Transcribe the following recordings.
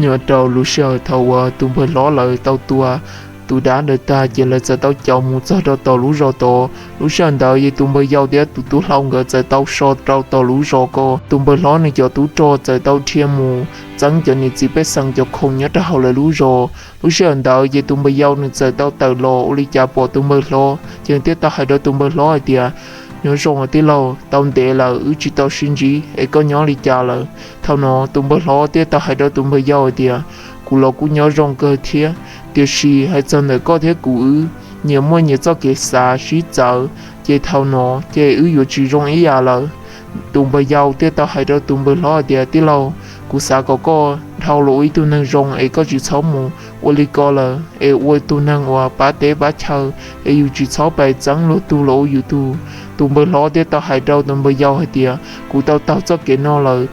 Nyob rau lub sij hawm thaum uas tus npawg hlob lawv tau tua tus dab ntawd tag ces lawv txawm tau caum mus txog rau tom lub zos tod. Lub sij hawm ntawd ces tus npawg yau thiab tus tub hlau nkawd txawm tau so rau tom lub zos ko. Tus npawg hlob nws cov tub rog txawm tau dhia mus txeeb cov niam txiv pej xeem cov khoom nyob rau hauv lawv lub zos. Lub sij hawm ntawd ces tus npawg yau nws txawm tau tawm los ua li cas pom tus npawg hlob ces nws thiaj tau hais rau tus npawg hlob hais tias, Nyob zoo tij laug, tau ntev lawm wb tsis tau sib ntsib es koj nyob li cas lawm? Thaum no tus npawg hlob thiaj tau hais rau tus npawg yau hais tias, Kuv los kuj nyob zoo kawg thiab, tiam sis hais txog ntawm koj thiab kuv wb nyias muaj nyias txoj kev xav sib txawv, ces thaum no ces wb yuav tsis zoo ib yam lawm. Tus npawg yau thiaj tau hais rau tus npawg hlob hais tias, Tij laug, kuv xav kom koj dhau los ua ib tug neeg zoo es koj tsis txhob mus ua li ko lawm es ua tus neeg uas pab teb pab chaw es yus tsis txhob pais txeeb luag tug los ua yus tug. Tus npawg hlob thiaj tau hais rau tus npawg yau hais tias, Kuv tau taug txoj kev no lawm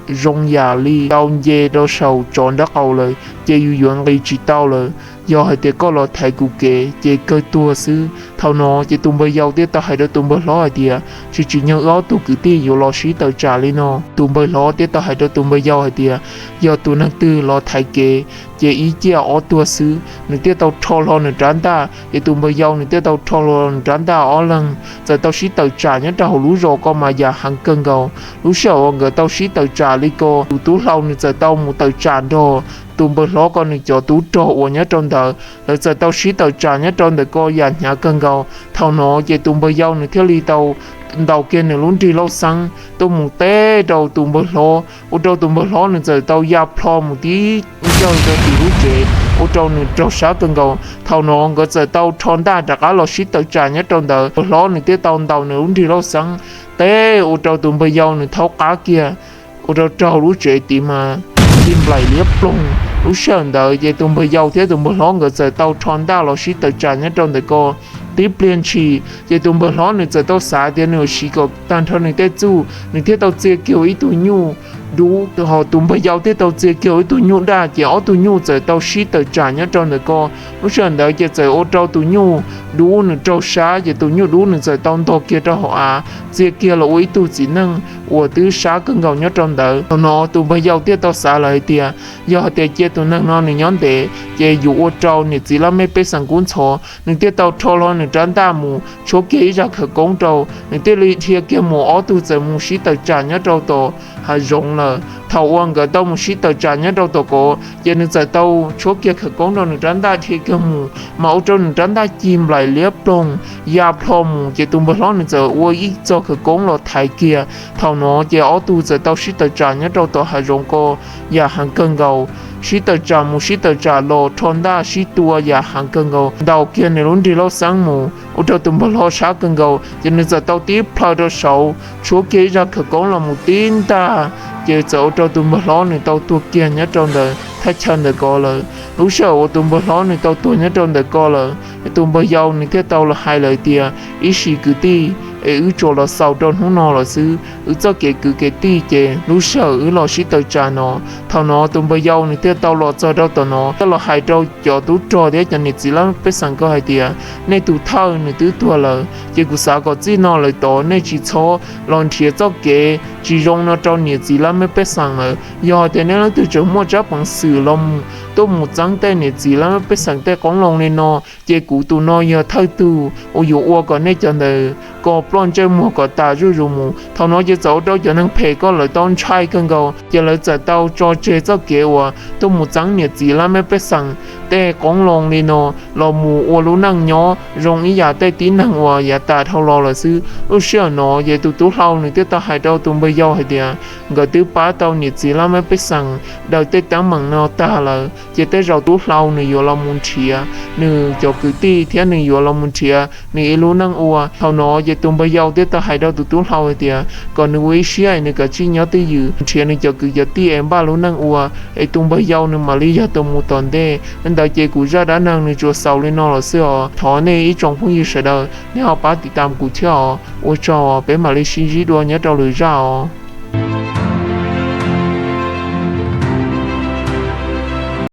zoo yam li tau nce rau saum tsov nraub qaum lawm ces yus yuav nqis tsis tau lawm. Yog hais tias koj los thaiv kuv kev ces kawg tuag xwb. Thaum no ces tus npawg yau thiaj tau hais rau tus npawg hlob hais tias, Tsis tsim nyog wb ob tug kwv tij yuav los sib tawm tsam li no. Tus npawg hlob thiaj tau hais rau tus npawg yau hais tias, Yog tus neeg twg los thaiv kev ces ib ciaj ob tuag xwb. Nws thiaj tau rho hlo nws rab ntaj ces tus npawg yau nws thiaj tau rho hlo nws rab ntaj. Ob leeg txawm tau sib tawm tsam nyob rau hauv lub zos ko mas yam heev kawg nkaus. Lub sij hawm uas nkawd tau sib tawm tsam li ko, tus tub hlau nws txawm tau mus tawm tsam nrog tus npawg hlob ko nws cov tub rog uas nyob rau ntawd. Lawv txawm tau sib tawm tsam nyob rau ntawm ko yam hnyav kawg nkaus. Thaum no ces tus npawg yau nws thiaj li tau ntaus kiag nws lub nrig lauj xeeb tuaj mus teb rau tus npawg hlob, ua rau tus npawg hlob nws txawm tau ya plho mus tib ncawg rau tim lub tsev, ua rau nws raug sab kawg nkaus. Thaum no nkawd txawm tau rho ntaj rov qab los sib tawm tsam nyob rau ntawd. Npawg hlob nws thiaj tau ntaus nws lub nrig lauj xeeb teb ua rau tus npawg yau nws thaub qab kiag, ua rau raug lub tsev tid mas ci nplaim liab ploog. Lub sij hawm ntawd ces tus npawg yau thiab tus npawg hlob nkawd txawm tau rho ntaj los sib tawm tsam nyob rau ntawm ko tib pliag ntshis. Ces tus npawg hlob nws txawm tau xav tias nws yuav siv kom tag nrho nws tej txuj, nws thiaj tau txia kiag ua ib tug nyuj dub, ho tus npawg yau thiaj tau txia kiag ua ib tug nyuj daj, ces ob tug nyuj txawm tau sib tawm tsam nyob rau ntawm ko. Lub sij hawm ntawd ces txawm ua rau tus nyuj dub nws raug sab, ces tus nyuj dub nws txawm tau ntog kiag rau hauv av, txia kiag los ua ib tug txiv neej uas twb sab kawg nkaus nyob rau ntawd. Thaum no tus npawg yau thiaj tau xav lawm hais tias, yog hais tias cia tus neeg no nws nyob ntev ces yuav ua rau niam txiv laj mej pej xeem kub ntxhov. Nws thiaj tau rho hlo nws rab ntaj mus tshuab kiag ib zaj khawv koob rau, nws thiaj li dhia kiag mus, ob tug txawm mus sib tawm tsam nyob rau tom hav zoov lawm. Thaum uas nkawd tau mus sib tawm tsam nyob rau tom ko, ces nws txawm tau tshuab kiag khawv koob rau nws rab ntaj dhia kiag mus, mas ua rau nws rab ntaj ci nplaim liab ploog ya plho mus, ces tus npawg hlob nws txawm ua ib txog khawv koob los thaiv kiag. Thaum no ces ob tug txawm tau sib tawm tsam nyob rau tom hav zoov ko yam heev kawg nkaus, sib tawm tsam mus sib tawm tsam los, rho ntaj sib tua yam heev kawg nkaus, ntaus kiag nws lub nrig lauj xeeb mus, ua rau tus npawg hlob sab kawg nkaus, ces nws txawm tau tib plhaw rau saud tshuab kiag ib zaj khawv koob los mus tib ntag, ces txawm ua rau tus npawg hlob nws tau tuag kiag nyob rau ntawm thaj chaw ntawm ko lawm. Lub sij hawm uas tus npawg hlob nws tau tuag nyob rau ntawm ko lawm, tus npawg yau nws thiaj tau los hais lawm tias, Ib sim kwv tij, es wb tsuas los xaus rau hnub no lawm xwb, wb txoj kev kwv kev tij ces lub sij hawm wb los sib tawm tsam no. Thaum no tus npawg yau nws thiaj tau los txog rau tom no, thiaj los hais rau cov tub rog thiab cov niam txiv laj mej pej xeem ko hais tias, Nej tus thawj nws twb tuag lawm, ces kuv xav kom txij no lawm tod nej tsis txhob los nrhiav txoj kev tsis zoo no rau niam txiv laj mej pej xeem lawm. Yog hais tias nej leej twg tseem muaj tsab peev xwm los mus tuaj mus txeeb tej niam txiv laj mej pej xeem tej qoob loo li no, ces kuv tus no yog thawj tug uas yuav ua kom nej cov ntawd ko ploj ntsej muag kom tas zuj zus mus. Thaum no ces txawm ua rau cov neeg phem ko lawv tau ntshai kawg nkaus, ces lawv txawm tau tso tseg txoj kev uas tuaj mus txeeb niam txiv laj mej pej xeem tej qoob loo li no los mus ua lub neej nyob zoo ib yam tej tib neeg uas yav tas dhau los lawm xwb. Lub sij hawm no ces tus tub hlau nws thiaj tau hais rau tus npawg yau hais tias, nkawd twb pab tau niam txiv laj mej pej xeem daws tej teeb meem no tag lawm, ces tej zaum tub hlau nws yuav los mus nrhiav nws cov kwv tij thiab nws yuav los mus nrhiav nws ib lub neej ua. Thaum no ces tus npawg yau thiaj tau hais rau tus tub hlau hais tias kom nws ua ib siab es nws kav tsij nyob twj ywm nrhiav nws cov kwv cov tij es npaj lub neej ua. Es tus npawg yau nws mam li yog tus mus tom ntej. Li ntawd ces kuv zaj dab neeg nws tsuas xaus li no lawm xwb os. Thov nej ib tsoom phooj ywg sawv daws nej ho pab tiv tam kuv thiab os. Ua tsaug, peb mam li sib ntsib dua nyob rau lwm zaj os.